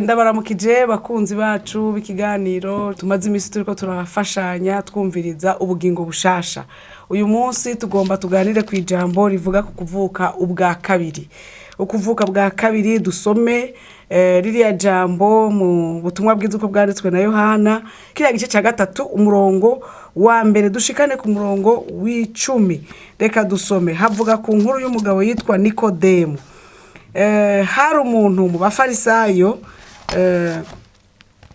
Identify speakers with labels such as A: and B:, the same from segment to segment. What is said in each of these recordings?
A: Ndabaramukije bakunzi bacu b'ikiganiro tumaze iminsi turiko turafashanya twumviriza ubugingo bushasha. Uyu munsi tugomba tuganire ku ijambo rivuga ku kuvuka ubwa kabiri. Ukuvuka bwa kabiri dusome ririya jambo mu butumwa bwiza uko bwanditswe na Yohana, kiriya gice ca gatatu umurongo wa mbere dushikane ku murongo w'icumi. Reka dusome, havuga ku nkuru y'umugabo yitwa Nikodemu. Hari umuntu mu bafarisayo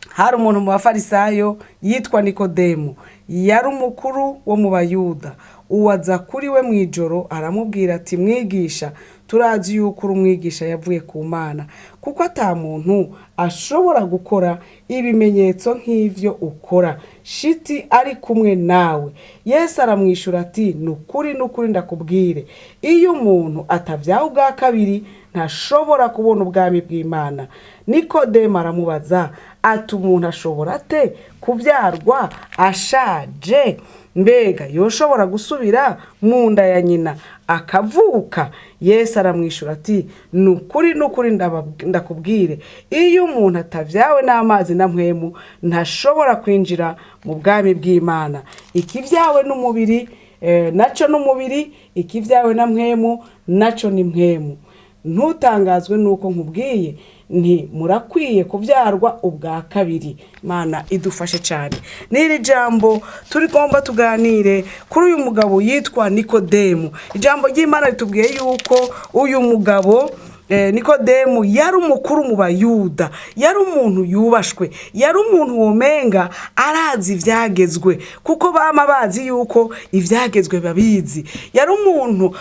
A: hari umuntu mu bafarisayo yitwa Nikodemu, yari umukuru wo mu Bayuda. Uwaza kuri we mw'ijoro aramubwira ati: "Mwigisha, turazi yuko uri umwigisha yavuye ku Mana, kuko ata muntu ashobora gukora ibimenyetso nk'ivyo ukora shiti ari kumwe nawe." Yesu aramwishura ati: "Ni ukuri, ni ukuri, ndakubwire, iyo umuntu atavyawe ubwa kabiri ntashobora kubona ubwami bw'Imana." Nikodemu aramubaza ati: "Umuntu ashobora ate kuvyarwa ashaje? Mbega yoshobora gusubira mu nda ya nyina akavuka?" Yesu aramwishura ati: "Ni ukuri, ni ukuri, ndakubwire, iyo umuntu atavyawe n'amazi na Mpwemu ntashobora kwinjira mu bwami bw'Imana. Ikivyawe n'umubiri naco n'umubiri, ikivyawe na Mpwemu naco ni mpwemu. Ntutangazwe nuko nkubwiye nti murakwiye kuvyarwa ubwa kabiri." Mana idufashe cyane. N'iri jambo turigomba tuganire kuri uyu mugabo yitwa Nikodemu. Ijambo ry'Imana ritubwiye yuko uyu mugabo Nikodemu yari umukuru mu Bayuda, yari umuntu yubashwe, yari umuntu womenga arazi ivyagezwe, kuko bama bazi yuko ivyagezwe babizi. Yari umuntu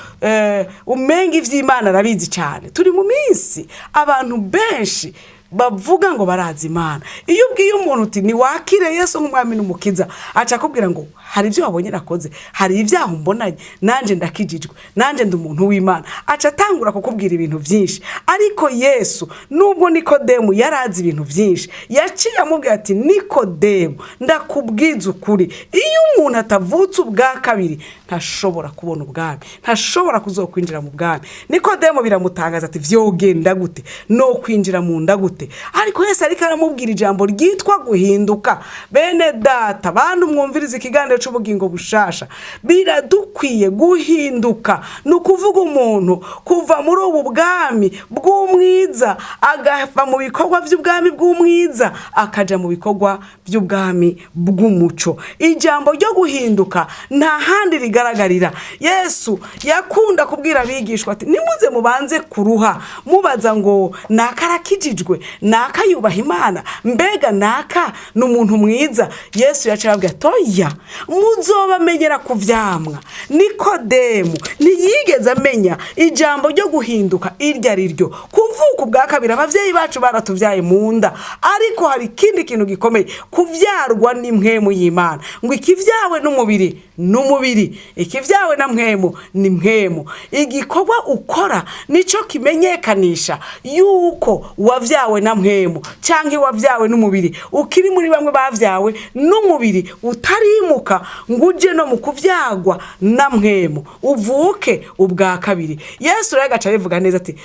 A: umenga ivy'Imana arabizi cyane. Turi mu minsi abantu benshi bavuga ngo barazi Imana. Iyo ubwiye umuntu uti: "Niwakire Yesu nk'umwami n'umukiza," aca akubwira ngo: "Hari ibyo wabonye nakoze, hari ibyaha umbonanye, nanjye ndakijijwe, nanjye ndi umuntu w'Imana." Aca atangura kukubwira ibintu byinshi. Ariko Yesu, nubwo Nikodemu yari azi ibintu byinshi, yaciye amubwira ati: "Nikodemu, ndakubwiza ukuri, iyo umuntu atavutse ubwa kabiri ntashobora kubona ubwami, ntashobora kuzokwinjira mu bwami." Nikodemu biramutangaza ati: "Vyogenda gute? No kwinjira mu nda gute?" Ariko Yesu ariko aramubwira ijambo ryitwa guhinduka. Bene data, bantu mwumviriza ikiganiro c'ubugingo bushasha, biradukwiye guhinduka. Ni ukuvuga umuntu kuva muri ubu bwami bw'umwiza, agava mu bikorwa by'ubwami bw'umwiza, akaja mu bikorwa by'ubwami bw'umuco. Ijambo ryo guhinduka nta handi rigaragarira. Yesu yakunda kubwira abigishwa ati: "Nimuze mubanze kuruha mubaza ngo naka arakijijwe, naka yubaha Imana, mbega naka ni umuntu mwiza." Yesu yaciye ababwira ati: "Oya, muzobamenyera ku vyamwa." Nikodemu ntiyigeze amenya ijambo ryo guhinduka iryo ari ryo, kuvuka ubwa kabiri. Abavyeyi bacu baratuvyaye mu nda, ariko hari ikindi kintu gikomeye, kuvyarwa n'impwemu y'Imana. Ngo ikivyawe n'umubiri n'umubiri, ikivyawe na Mpwemu ni mpwemu. Igikorwa ukora nico kimenyekanisha yuko wavyawe na Mpwemu canke wavyawe n'umubiri. Ukiri muri bamwe bavyawe n'umubiri, utarimuka ngo uje no mu kuvyagwa na Mpwemu, uvuke ubwa kabiri. Yesu rero agaca abivuga neza ati: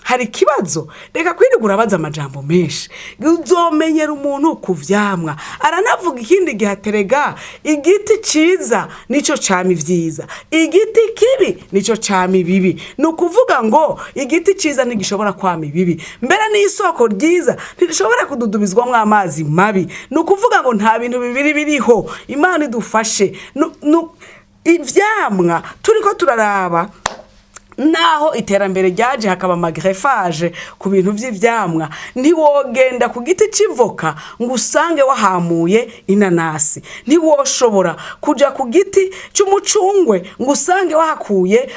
A: "Hari ikibazo, reka kwirirwa urabaza amajambo menshi, uzomenyera umuntu ku vyamwa." Aranavuga ikindi gihe aterega: "Igiti ciza nico cama ivyiza, igiti kibi nico cama ibibi." Ni ukuvuga ngo igiti ciza ntigishobora kwama ibibi, mbere n'isoko ryiza ntirishobora kududubizwamwo amazi mabi. Ni ukuvuga ngo nta bintu bibiri biriho. Imana idufashe. Ivyamwa turiko turaraba, naho iterambere ryaje hakaba ama greffage ku bintu vy'ivyamwa, ntiwogenda ku giti c'ivoka ngo usange wahamuye inanasi, ntiwoshobora kuja ku giti c'umucungwe ngo usange wahakuye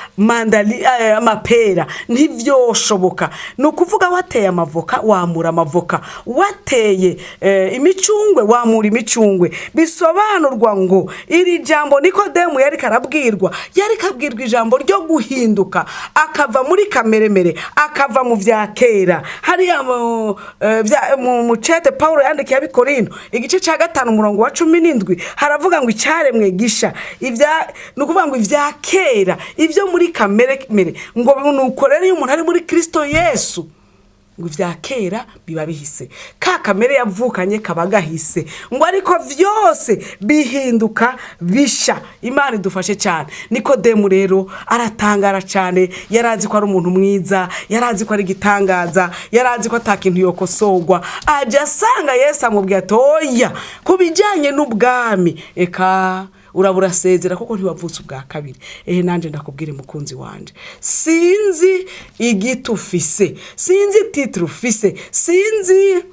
A: amapera, ntivyoshoboka. Ni ukuvuga wateye amavoka wamura amavoka, wateye imicungwe wamura imicungwe. Bisobanurwa ngo iri jambo Nikodemu yariko arabwirwa, yariko abwirwa ijambo ryo guhinduka, akava muri kameremere, akava mu vya kera. Hariya mu mucete Paulo yandikiye Abikorinto, igice ca 5 umurongo wa 17, haravuga ngo icaremwe gisha ivya, ni ukuvuga ngo ivya kera, ivyo muri kameremere. Ngo nuko rero iyo umuntu ari muri Kristo Yesu Ngo ibya kera biba bihise, ka kamere yavukanye kaba gahise, ngo ariko vyose bihinduka bisha. Imana idufashe cyane. Nikodemu rero aratangara cyane. Yarazi ko ari umuntu mwiza, yarazi ko ari igitangaza, yarazi ko ata kintu yokosorwa. Ajya asanga Yesu amubwira ati: "Oya, ku bijyanye n'ubwami, eka urabura urasezera kuko ntiwavutse ubwa kabiri." Ehe, nanjye ndakubwire, mukunzi wanje, sinzi igiti ufise, sinzi titre ufise, sinzi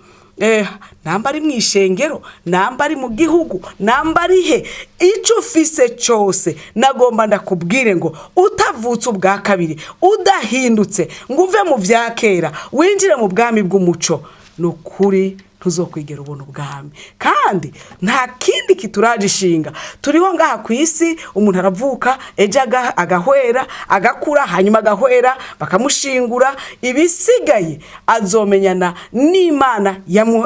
A: namba ari mu ishengero, namba ari mu gihugu, namba ari he, icyo ufise cyose, nagomba ndakubwire ngo utavutse ubwa kabiri, udahindutse ngo uve mu bya kera winjire mu bwami bw'umuco, ni ukuri ntuzokwigera ubona ubwami. Kandi nta kindi kituraje ishinga turiho ngaha ku isi. Umuntu aravuka, ejo agahwera, agakura, hanyuma agahwera, bakamushingura. Ibisigaye azomenyana n'Imana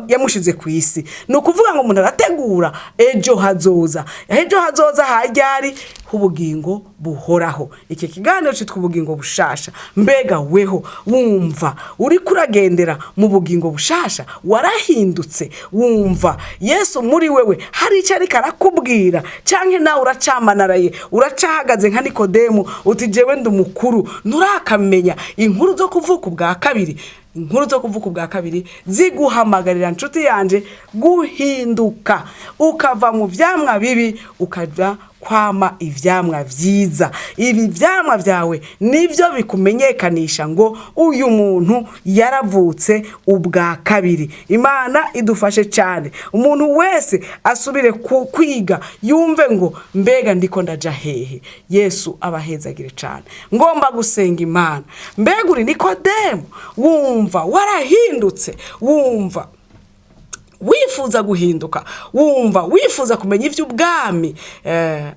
A: yamushize ku isi. Ni ukuvuga ngo umuntu arategura ejo hazoza, ejo hazoza hajyari h'ubugingo buhoraho. Iki kiganiro cyitwa Ubugingo Bushasha. Mbega weho wumva uri kuragendera mu bugingo bushasha? Warahindutse? Wumva Yesu muri wewe hari icyo ariko arakubwira, cyangwa nawe uracamanaraye, uracahagaze nka Nikodemu, uti: "Jewe ndi umukuru"? Nturakamenya inkuru zo kuvuka ubwa kabiri. Inkuru zo kuvuka ubwa kabiri ziguhamagarira, nshuti yanjye, guhinduka ukava mu byamwa bibi ukajya kwama ivyamwa vyiza. Ibi vyamwa vyawe nivyo bikumenyekanisha ngo uyu muntu yaravutse ubwa kabiri. Imana idufashe cyane. Umuntu wese asubire kwiga, yumve ngo: "Mbega ndiko ndaja hehe?" Yesu abahezagire cyane. Ngomba gusenga Imana. Mbega uri Nikodemu? Wumva warahindutse? Wumva wifuza guhinduka? Wumva wifuza kumenya iby'ubwami?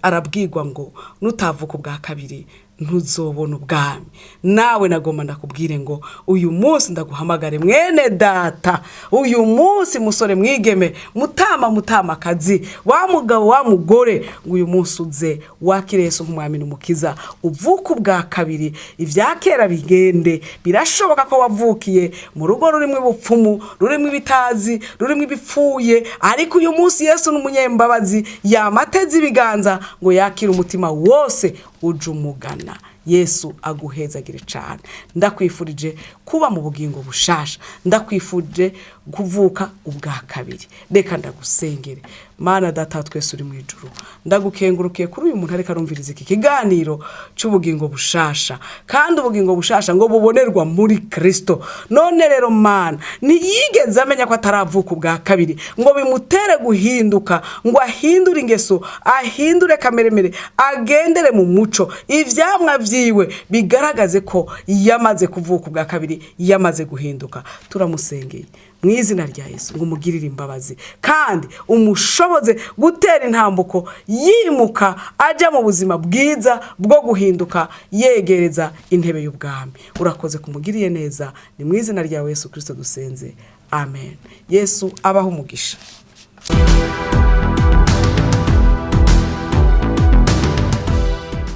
A: Arabwirwa ngo nutavuka ubwa kabiri ntuzobona ubwami. Nawe nagomba ndakubwire ngo uyu munsi ndaguhamagare, mwene data, uyu munsi musore, mwigeme, mutama, mutamakazi, wa mugabo, wa mugore, ngo uyu munsi uze wakire Yesu nk'umwami n'umukiza, uvuke ubwa kabiri, ibya kera bigende. Birashoboka ko wavukiye mu rugo rurimo ubupfumu, rurimo ibitazi, rurimo ibipfuye, ariko uyu munsi Yesu ni umunyembabazi, yamateze ibiganza ngo yakire umutima wose uje umugana. Yesu aguhezagire cyane. Ndakwifurije kuba mu bugingo bushasha, ndakwifurije kuvuka ubwa kabiri. Reka ndagusengere. Mana Data twese uri mu ijuru, ndagukengurukiye kuri uyu muntu ariko arumviriza iki kiganiro cy'ubugingo bushasha, kandi ubugingo bushasha ngo bubonerwa muri Kirisito. None rero Mana, ntiyigeze amenya ko ataravuka ubwa kabiri ngo bimutere guhinduka, ngo ahindure ingeso, ahindure kameremere, agendere mu muco, ivyamwa vyiwe bigaragaze ko yamaze kuvuka ubwa kabiri, yamaze guhinduka. Turamusengeye mu izina rya Yesu ngo umugirire imbabazi kandi umushoboze gutera intambuko yimuka ajya mu buzima bwiza bwo guhinduka, yegereza intebe y'ubwami. Urakoze kumugiriye neza. Ni mu izina rya Yesu Kirisito dusenze, amen. Yesu abaho umugisha.